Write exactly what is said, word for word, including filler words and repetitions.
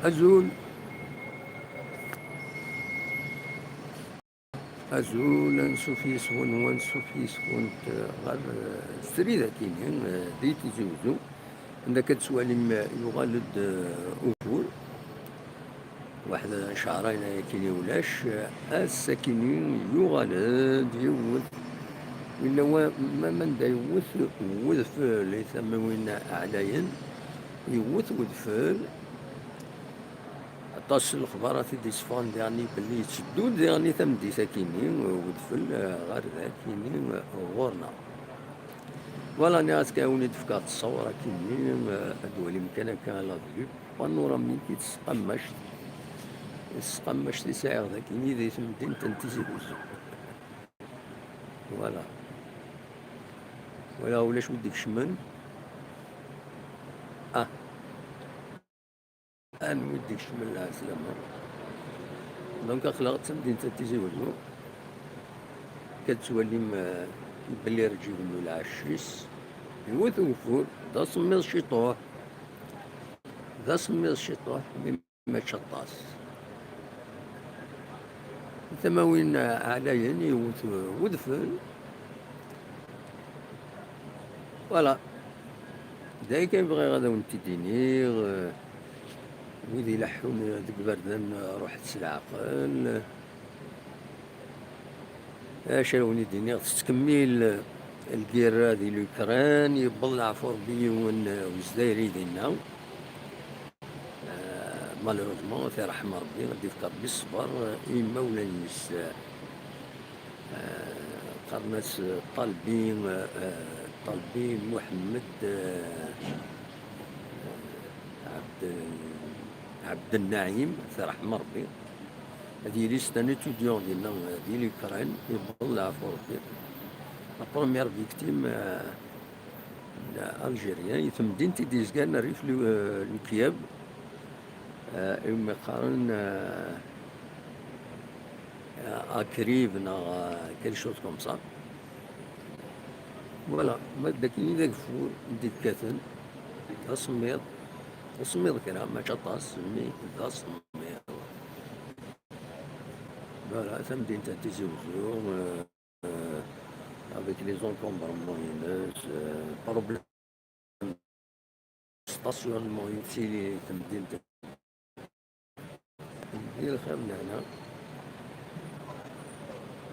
Azul. Azul, ansuf yes-wen, wansuf yes-went, eh, ɣer, eh, srid akini, eh, di Tizi Uzzu. Anda akka d-tettwalim, eh, yuɣal-d, eh, ugur. Waḥed n cehrayen ayakini ulac, eh, ass akini yuɣal-d yiwet. Winna wa, ma, manda yewwet wedfel, i tamiwin ɛlayen, yewwet wedfel. Aṭas n lexbarat i d-yesseffɣen diɣen belli yetteddu-d diɣen i tameddit akini, wedfel, eh, ɣer dakini, eh, ɣur-neɣ. Voilà, nniɣ-as kan ad wen-id-fkeɣ ttṣawṛa akini, eh, ad twalim kan akka la vue panoramique i tesqammact, tesqammact i sɛiɣ dakini di temdint n Tizi Uzzu. Voilà. Voilà, ulac wi d-ikecmen. Ah. Anwi d-ikecmen lɛeslama? Donc, aql-aɣ d tamdint n Tizi Wezzu. Akka tettwalim, eh, belli rǧiben n lɛecc-is. Yewwet ugeffur, d asemmiḍ ciṭuḥ. D asemmiḍ ciṭuḥ, mi mačči aṭas. Tamawin, eh, ɛlayen, yewwet, eh, wedfel. Voilà. D ayen kan bɣiɣ ad awen-t-id-iniɣ, eh, wid ileḥḥun deg iberdan, eh, ruḥet s leɛqel. Acu ara wen-id-iniɣ, tettkemmil lgirra di Lukran, yewweḍ leɛfu Rebbi yiwen, eh, uzdayri dinna. Eh, malheureusement, ad t-iṛḥem Rebbi, ad d-ifk Rebbi ṣṣber, eh, i yimawlan-is, eh, eh, qqaren-as, eh, Ṭalbi, eh, eh, Ṭalbi Muḥemmed, eh, eh, Ɛebd, Ɛebd Nnaɛim, ad t-iṛḥem Rebbi. Ad yili c'est un étudiant dinna, eh, di Lukran, yewweḍ leɛfu Rebbi. La première victime, eh, Algérien, i temdint i d-yezgan rrif Lu-, eh, Lukyab, eh, iwumi qqaren, eh, eh, Akrib neɣ, eh, quelque chose comme ça. Voilà, ma d akken i d ageffur i d-yekkaten, d asemmiḍ, d asemmiḍ kra, mačči aṭas, mais d asemmiḍ. Voilà, tamdint n Tizi Wezzu, eh, avec les encombrements-ines, euh, problème stationnement yettili temdint di lxir n lehna.